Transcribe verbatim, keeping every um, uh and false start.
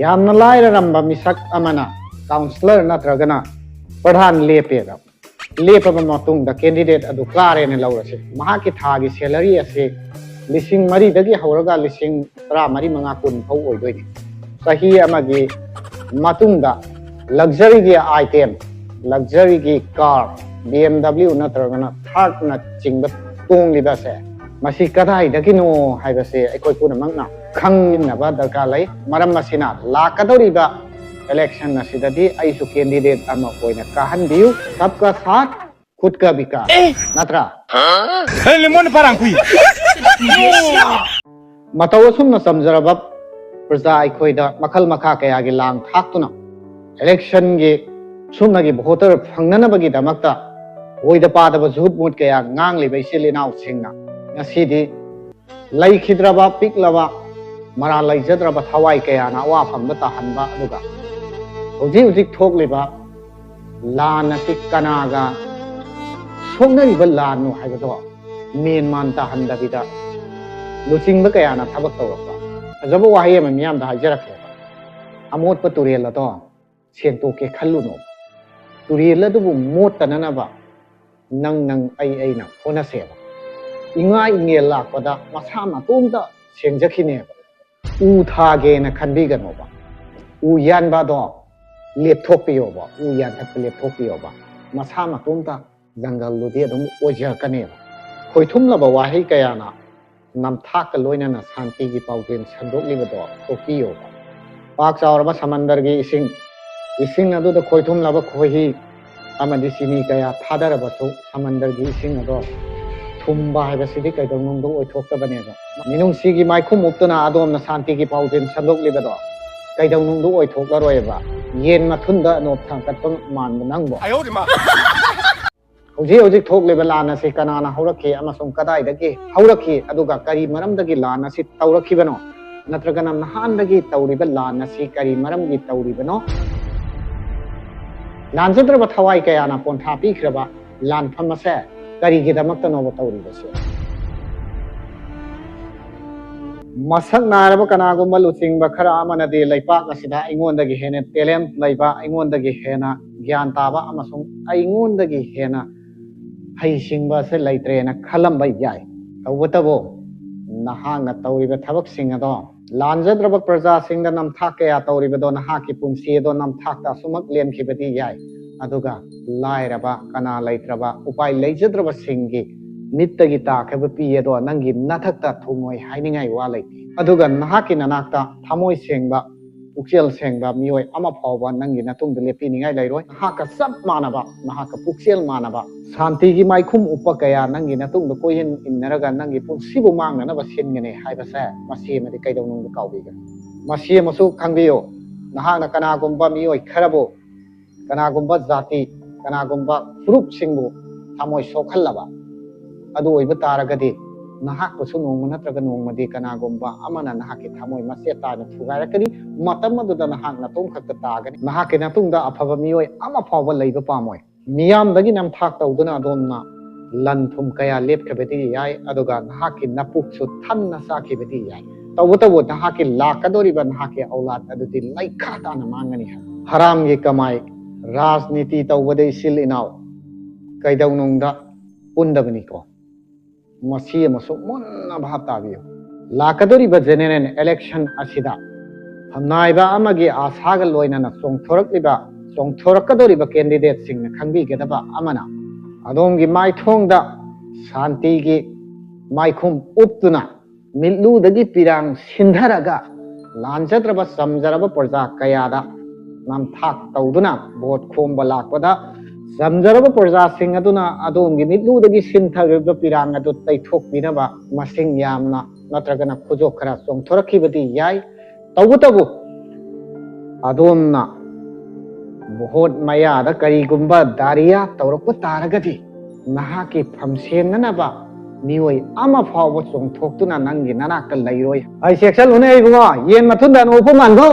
ꯌꯥꯝꯅ ꯂꯥꯏꯔꯔꯝꯕ ꯃꯤꯁꯛ ꯑꯃꯅ ꯀꯥꯎꯟꯁꯤꯂꯔ ꯅꯠꯇ꯭ꯔꯒꯅ ꯄ꯭ꯔꯙꯥꯟ ꯂꯦꯞꯄꯦꯗ, ꯂꯦꯞꯄꯕ ꯃꯇꯨꯡꯗ ꯀꯦꯟꯗꯤꯗꯦꯠ ꯑꯗꯨ ꯀꯥꯔꯦꯅ ꯂꯧꯔꯁꯤ꯫ ꯃꯍꯥꯛꯀꯤ ꯊꯥꯒꯤ ꯁꯦꯂꯔꯤ ꯑꯁꯤ ꯂꯤꯁꯤꯡ ꯃꯔꯤꯗꯒꯤ ꯍꯧꯔꯒ ꯂꯤꯁꯤꯡ ꯇꯔꯥꯃꯔꯤ, ꯃꯉꯥ, ꯀꯨꯟ ꯐꯥꯎ ꯑꯣꯏꯗꯣꯏꯅꯤ꯫ ꯆꯍꯤ ꯑꯃꯒꯤ ꯃꯇꯨꯡꯗ ꯂꯛꯖꯔꯤꯒꯤ ꯑꯥꯏꯇꯦꯝ, ꯂꯛꯖꯔꯤꯒꯤ ꯀꯥꯔ, ꯕꯤ ꯑꯦꯝ ꯗꯕ꯭ꯂꯤꯎ ꯅꯠꯇ꯭ꯔꯒꯅ ꯊꯥꯔꯅꯆꯤꯡꯕ ꯇꯣꯡꯂꯤꯕ ꯑꯁꯦ, ꯃꯁꯤ ꯀꯗꯥꯏꯗꯒꯤꯅꯣ ꯍꯥꯏꯕꯁꯦ ꯑꯩꯈꯣꯏ ꯄꯨꯝꯅꯃꯛꯅ ꯈꯪꯃꯤꯟꯅꯕ ꯗꯔꯀꯥꯔ ꯂꯩ꯫ ꯃꯔꯝ ꯑꯁꯤꯅ ꯂꯥꯛꯀꯗꯧꯔꯤꯕ ꯏꯂꯦꯛꯁꯟ ꯑꯁꯤꯗꯗꯤ ꯑꯩꯁꯨ ꯀꯦꯟꯗꯤꯗꯦꯠ ꯑꯃ ꯑꯣꯏꯅ ꯀꯥꯍꯟꯕꯤꯌꯨ꯫ ꯁꯕꯀꯥ ꯁꯥꯊ, ꯈꯨꯗ ꯀꯥ ꯕꯤꯀꯥꯁ, ꯅꯠꯇ꯭ꯔꯥ? ꯑꯦ, ꯂꯦꯃꯣꯟ ꯄꯥꯔꯥꯡꯈꯨꯏ꯫ ꯃꯇꯧ ꯑꯁꯨꯝꯅ ꯆꯝꯖꯔꯕ ꯄ꯭ꯔꯖꯥ ꯑꯩꯈꯣꯏꯗ ꯃꯈꯜ ꯃꯈꯥ ꯀꯌꯥꯒꯤ ꯂꯥꯡ ꯊꯥꯛꯇꯨꯅ ꯏꯂꯦꯛꯁꯟꯒꯤ ꯁꯨꯞꯅꯒꯤ ꯚꯣꯇꯔ ꯐꯪꯅꯅꯕꯒꯤꯗꯃꯛꯇ ꯑꯣꯏꯗ ꯄꯥꯗꯕ ꯖꯨꯠ ꯃꯨꯠ ꯀꯌꯥ ꯉꯥꯡꯂꯤꯕ ꯏꯆꯤꯜ ꯏꯅꯥꯎꯁꯤꯡꯅ ꯉꯁꯤꯗꯤ ꯂꯩꯈꯤꯗ꯭ꯔꯕ, ꯄꯤꯛꯂꯕ, ꯃꯔꯥꯜ ꯂꯩꯖꯗ꯭ꯔꯕ ꯊꯋꯥꯏ ꯀꯌꯥꯅ ꯑꯋꯥꯐꯝꯗ ꯇꯥꯍꯟꯕ, ꯑꯗꯨꯒ ꯍꯧꯖꯤꯛ ꯍꯧꯖꯤꯛ ꯊꯣꯛꯂꯤꯕ ꯂꯥꯟ ꯑꯁꯤ ꯀꯅꯥꯒ ꯁꯣꯛꯅꯔꯤꯕ ꯂꯥꯟꯅꯣ ꯍꯥꯏꯕꯗꯣ ꯃꯦꯟ ꯃꯥꯟ ꯇꯥꯍꯟꯗꯕꯤꯗ ꯂꯨꯆꯤꯡꯕ ꯀꯌꯥꯅ ꯊꯕꯛ ꯇꯧꯔꯛꯄ꯫ ꯐꯖꯕ ꯋꯥꯍꯩ ꯑꯃ ꯃꯤꯌꯥꯝꯗ ꯍꯥꯏꯖꯔꯛꯀꯦ꯫ ꯑꯃꯣꯠꯄ ꯇꯨꯔꯦꯜ ꯑꯗꯣ ꯁꯦꯡꯇꯣꯛꯀꯦ ꯈꯜꯂꯨꯅꯨ꯫ ꯇꯨꯔꯦꯜ ꯑꯗꯨꯕꯨ ꯃꯣꯠꯇꯅꯅꯕ ꯅꯪ ꯅꯪ ꯑꯩ ꯑꯩꯅ ꯍꯣꯠꯅꯁꯦꯕ꯫ ꯏꯉꯥ ꯏꯉꯦꯜ ꯂꯥꯛꯄꯗ ꯃꯁꯥ ꯃꯇꯣꯝꯇ ꯁꯦꯡꯖꯈꯤꯅꯦꯕ꯫ ꯎ ꯊꯥꯒꯦꯅ ꯈꯟꯕꯤꯒꯅꯣꯕ꯫ ꯎ ꯌꯥꯟꯕ ꯑꯗꯣ ꯂꯦꯞꯊꯣꯛꯄꯤꯌꯣꯕ꯫ ꯎ ꯌꯥꯟꯊꯠꯄ ꯂꯦꯞꯊꯣꯛꯄꯤꯌꯣꯕ꯫ ꯃꯁꯥ ꯃꯇꯣꯝꯇ ꯖꯪꯒꯜꯗꯨꯗꯤ ꯑꯗꯨꯝ ꯑꯣꯏꯖꯔꯛꯀꯅꯦꯕ꯫ ꯈꯣꯏꯊꯨꯝꯂꯕ ꯋꯥꯍꯩ ꯀꯌꯥꯅ ꯅꯝꯊꯥꯛꯀ ꯂꯣꯏꯅꯅ ꯁꯥꯟꯇꯤꯒꯤ ꯄꯥꯎꯖꯦꯜ ꯁꯟꯗꯣꯛꯂꯤꯕꯗꯣ ꯇꯣꯛꯄꯤꯌꯣꯕ꯫ ꯄꯥꯛ ꯆꯥꯎꯔꯕ ꯁꯃꯟꯗꯔꯒꯤ ꯏꯁꯤꯡ, ꯏꯁꯤꯡ ꯑꯗꯨꯗ ꯈꯣꯏꯊꯨꯝꯂꯕ ꯈꯣꯏꯍꯤ ꯑꯃꯗꯤ ꯆꯤꯅꯤ ꯀꯌꯥ ꯊꯥꯗꯔꯕꯁꯨ ꯁꯃꯟꯗꯔꯒꯤ ꯏꯁꯤꯡ ꯑꯗꯣ ꯊꯨꯝꯕ ꯍꯥꯏꯕꯁꯤꯗꯤ ꯀꯩꯗꯧꯅꯨꯡꯗ ꯑꯣꯏꯊꯣꯛꯇꯕꯅꯦꯕ꯫ ꯃꯤꯅꯨꯡꯁꯤꯒꯤ ꯃꯥꯏꯈꯨꯝ ꯎꯞꯇꯨꯅ ꯑꯗꯣꯝꯅ ꯁꯥꯟꯇꯤꯒꯤ ꯄꯥꯎꯖꯦꯜ ꯁꯟꯗꯣꯛꯂꯤꯕꯗꯣ ꯀꯩꯗꯧꯅꯨꯡꯗ ꯑꯣꯏꯊꯣꯛꯂꯔꯣꯏꯕ꯫ ꯌꯦꯟ ꯃꯊꯨꯟꯗ ꯅꯣꯞ ꯊꯥꯡꯀꯠꯄ ꯃꯥꯟꯕ ꯅꯪꯕꯣ꯫ ꯍꯧꯖꯤꯛ ꯍꯧꯖꯤꯛ ꯊꯣꯛꯂꯤꯕ ꯂꯥꯟ ꯑꯁꯤ ꯀꯅꯥꯅ ꯍꯧꯔꯛꯈꯤ ꯑꯃꯁꯨꯡ ꯀꯗꯥꯏꯗꯒꯤ ꯍꯧꯔꯛꯈꯤ, ꯑꯗꯨꯒ ꯀꯔꯤ ꯃꯔꯝꯗꯒꯤ ꯂꯥꯟ ꯑꯁꯤ ꯇꯧꯔꯛꯈꯤꯕꯅꯣ? ꯅꯠꯇ꯭ꯔꯒꯅ ꯅꯍꯥꯟꯗꯒꯤ ꯇꯧꯔꯤꯕ ꯂꯥꯟ ꯑꯁꯤ ꯀꯔꯤ ꯃꯔꯝꯒꯤ ꯇꯧꯔꯤꯕꯅꯣ? ꯂꯥꯟꯖꯗ꯭ꯔꯕ ꯊꯋꯥꯏ ꯀꯌꯥꯅ ꯄꯣꯟꯊꯥ ꯄꯤꯈ꯭ꯔꯕ ꯂꯥꯟꯐꯝ ꯑꯁꯦ ꯀꯔꯤꯒꯤꯗꯃꯛꯇꯅꯣꯕ ꯇꯧꯔꯤꯕꯁꯦ? ꯃꯁꯛ ꯅꯥꯏꯔꯕ ꯀꯅꯥꯒꯨꯝꯕ ꯂꯨꯆꯤꯡꯕ ꯈꯔ ꯑꯃꯅꯗꯤ ꯂꯩꯄꯥꯛ ꯑꯁꯤꯗ ꯑꯩꯉꯣꯟꯗꯒꯤ ꯍꯦꯟꯅ talent ꯂꯩꯕ, ꯑꯩꯉꯣꯟꯗꯒꯤ ꯍꯦꯟꯅ ꯒ꯭ꯌꯥꯟ ꯇꯥꯕ ꯑꯃꯁꯨꯡ ꯑꯩꯉꯣꯟꯗꯒꯤ ꯍꯦꯟꯅ ꯍꯩꯁꯤꯡꯕ ꯑꯁꯤ ꯂꯩꯇ꯭ꯔꯦꯅ ꯈꯜꯂꯝꯕ ꯌꯥꯏ꯫ ꯇꯧꯕꯇꯕꯨ ꯅꯍꯥꯛꯅ ꯇꯧꯔꯤꯕ ꯊꯕꯛꯁꯤꯡ ꯑꯗꯣ, ꯂꯥꯟꯖꯗ꯭ꯔꯕ ꯄ꯭ꯔꯖꯥꯁꯤꯡꯗ ꯅꯝꯊꯥꯛ ꯀꯌꯥ ꯇꯧꯔꯤꯕꯗꯣ, ꯅꯍꯥꯛꯀꯤ ꯄꯨꯟꯁꯤ ꯑꯗꯣ ꯅꯝꯊꯥꯛꯇ ꯑꯁꯨꯃꯛ ꯂꯦꯟꯈꯤꯕꯗꯤ ꯌꯥꯏ꯫ ꯑꯗꯨꯒ ꯂꯥꯏꯔꯕ, ꯀꯅꯥ ꯂꯩꯇ꯭ꯔꯕ, ꯎꯄꯥꯏ ꯂꯩꯖꯗ꯭ꯔꯕꯁꯤꯡꯒꯤ ꯃꯤꯠꯇꯒꯤ ꯇꯥꯈꯤꯕ ꯄꯤ ꯑꯗꯣ ꯅꯪꯒꯤ ꯅꯊꯛꯇ ꯊꯨꯡꯉꯣꯏ ꯍꯥꯏꯅꯤꯡꯉꯥꯏ ꯋꯥ ꯂꯩꯇꯦ꯫ ꯑꯗꯨꯒ ꯅꯍꯥꯛꯀꯤ ꯅꯅꯥꯛꯇ ꯊꯃꯣꯏ ꯁꯦꯡꯕ, ꯄꯨꯛꯆꯦꯜ ꯁꯦꯡꯕ ꯃꯤꯑꯣꯏ ꯑꯃ ꯐꯥꯎꯕ ꯅꯪꯒꯤ ꯅꯇꯨꯡꯗ ꯂꯦꯞꯄꯤꯅꯤꯡꯉꯥꯏ ꯂꯩꯔꯣꯏ꯫ ꯅꯍꯥꯛꯀ ꯆꯞ ꯃꯥꯟꯅꯕ, ꯅꯍꯥꯛꯀ ꯄꯨꯛꯆꯦꯜ ꯃꯥꯟꯅꯕ, ꯁꯥꯟꯇꯤꯒꯤ ꯃꯥꯏꯈꯨꯝ ꯎꯞꯄ ꯀꯌꯥ ꯅꯪꯒꯤ ꯅꯇꯨꯡꯗ ꯀꯣꯏꯍꯟ ꯏꯟꯅꯔꯒ ꯅꯪꯒꯤ ꯄꯨꯟꯁꯤꯕꯨ ꯃꯥꯡꯅꯅꯕ ꯁꯤꯟꯒꯅꯤ ꯍꯥꯏꯕꯁꯦ ꯃꯁꯤ ꯑꯃꯗꯤ ꯀꯩꯗꯧꯅꯨꯡꯗ ꯀꯥꯎꯕꯤꯒꯅꯨ꯫ ꯃꯁꯤ ꯑꯃꯁꯨ ꯈꯪꯕꯤꯌꯨ, ꯅꯍꯥꯛꯅ ꯀꯅꯥꯒꯨꯝꯕ ꯃꯤꯑꯣꯏ ꯈꯔꯕꯨ, ꯀꯅꯥꯒꯨꯝꯕ ꯖꯥꯇꯤ, ꯀꯅꯥꯒꯨꯝꯕ ꯐꯨꯔꯨꯞꯁꯤꯡꯕꯨ ꯊꯃꯣꯏ ꯁꯣꯛꯍꯜꯂꯕ ꯑꯗꯨ ꯑꯣꯏꯕ ꯇꯥꯔꯒꯗꯤ, ꯅꯍꯥꯛꯄꯨꯁꯨ ꯅꯣꯡꯃ ꯅꯠꯇ꯭ꯔꯒ ꯅꯣꯡꯃꯗꯤ ꯀꯅꯥꯒꯨꯝꯕ ꯑꯃꯅ ꯅꯍꯥꯛꯀꯤ ꯊꯃꯣꯏ ꯃꯆꯦꯠ ꯇꯥꯅ ꯊꯨꯒꯥꯏꯔꯛꯀꯅꯤ꯫ ꯃꯇꯝ ꯑꯗꯨꯗ ꯅꯍꯥꯛ ꯅꯇꯣꯝ ꯈꯛꯇ ꯇꯥꯒꯅꯤ꯫ ꯅꯍꯥꯛꯀꯤ ꯅꯇꯨꯡꯗ ꯑꯐꯕ ꯃꯤꯑꯣꯏ ꯑꯃ ꯐꯥꯎꯕ ꯂꯩꯕ ꯄꯥꯝꯃꯣꯏ꯫ ꯃꯤꯌꯥꯝꯗꯒꯤ ꯅꯝꯊꯥꯛ ꯇꯧꯗꯨꯅ ꯑꯗꯣꯝꯅ ꯂꯟ ꯊꯨꯝ ꯀꯌꯥ ꯂꯦꯞꯈꯤꯕꯗꯤ ꯌꯥꯏ, ꯑꯗꯨꯒ ꯅꯍꯥꯛꯀꯤ ꯅꯄꯨꯛꯁꯨ ꯊꯟꯅ ꯆꯥꯈꯤꯕꯗꯤ ꯌꯥꯏ꯫ ꯇꯧꯕꯇꯕꯨ ꯅꯍꯥꯛꯀꯤ ꯂꯥꯛꯀꯗꯧꯔꯤꯕ ꯅꯍꯥꯛꯀꯤ ꯑꯧꯂꯥꯗ ꯑꯗꯨꯗꯤ ꯂꯩꯈꯥ ꯇꯥꯅ ꯃꯥꯡꯒꯅꯤ ꯍꯥꯏ꯫ ꯍꯔꯥꯝꯒꯤ ꯀꯃꯥꯏ, ꯔꯥꯖꯅꯤꯇꯤ ꯇꯧꯕꯗ ꯏꯆꯤꯜ ꯏꯅꯥꯎ ꯀꯩꯗꯧꯅꯨꯡꯗ ꯄꯨꯟꯗꯕꯅꯤꯀꯣ꯫ ꯃꯁꯤ ꯑꯃꯁꯨ ꯃꯨꯟꯅ ꯚꯥꯞ ꯇꯥꯕꯤꯌꯨ꯫ ꯂꯥꯛꯀꯗꯧꯔꯤꯕ general election ꯑꯁꯤꯗ ꯐꯝꯅꯥꯏꯕ ꯑꯃꯒꯤ ꯑꯥꯁꯥꯒ ꯂꯣꯏꯅꯅ ꯆꯣꯡꯊꯣꯔꯛꯂꯤꯕ, ꯆꯣꯡꯊꯣꯔꯛꯀꯗꯧꯔꯤꯕ candidateꯁꯤꯡꯅ ꯈꯪꯕꯤꯒꯗꯕ ꯑꯃꯅ, ꯑꯗꯣꯝꯒꯤ ꯃꯥꯏꯊꯣꯡꯗ ꯁꯥꯟꯇꯤꯒꯤ ꯃꯥꯏꯈꯨꯝ ꯎꯞꯇꯨꯅ, ꯃꯤꯠꯂꯨꯗꯒꯤ ꯄꯤꯔꯥꯡ ꯁꯤꯟꯊꯔꯒ, ꯂꯥꯟꯖꯗ꯭ꯔꯕ ꯆꯝꯖꯔꯕ ꯄ꯭ꯔꯖꯥ ꯀꯌꯥꯗ ꯅꯝꯊꯥꯛ ꯇꯧꯗꯨꯅ ꯚꯣꯠ ꯈꯣꯝꯕ ꯂꯥꯛꯄꯗ, ꯆꯝꯖꯔꯕ ꯄ꯭ꯔꯖꯥꯁꯤꯡ ꯑꯗꯨꯅ ꯑꯗꯣꯝꯒꯤ ꯃꯤꯠꯂꯨꯗꯒꯤ ꯁꯤꯟꯊꯔꯤꯕ ꯄꯤꯔꯥꯡ ꯑꯗꯨ ꯇꯩꯊꯣꯛꯄꯤꯅꯕ ꯃꯁꯤꯡ ꯌꯥꯝꯅ ꯅꯠꯇ꯭ꯔꯒꯅ ꯈꯨꯖꯣꯞ ꯈꯔ ꯆꯣꯡꯊꯣꯔꯛꯈꯤꯕꯗꯤ ꯌꯥꯏ꯫ ꯇꯧꯕꯇꯕꯨ ꯑꯗꯣꯝꯅ ꯚꯣꯠ ꯃꯌꯥꯗ ꯀꯔꯤꯒꯨꯝꯕ ꯗꯥꯔꯤꯌꯥ ꯇꯧꯔꯛꯄ ꯇꯥꯔꯒꯗꯤ, ꯅꯍꯥꯛꯀꯤ ꯐꯝꯁꯦꯟꯅꯅꯕ ꯃꯤꯑꯣꯏ ꯑꯃ ꯐꯥꯎꯕ ꯆꯣꯡꯊꯣꯛꯇꯨꯅ ꯅꯪꯒꯤ ꯅꯅꯥꯛꯇ ꯂꯩꯔꯣꯏ꯫ ꯑꯩ ꯆꯦꯛꯁꯜꯂꯨꯅꯦ ꯏꯕꯨꯡꯉꯣ, ꯌꯦꯟ ꯃꯊꯨꯟꯗ ꯑꯅꯣꯛꯄ ꯃꯥꯟꯕꯧ꯫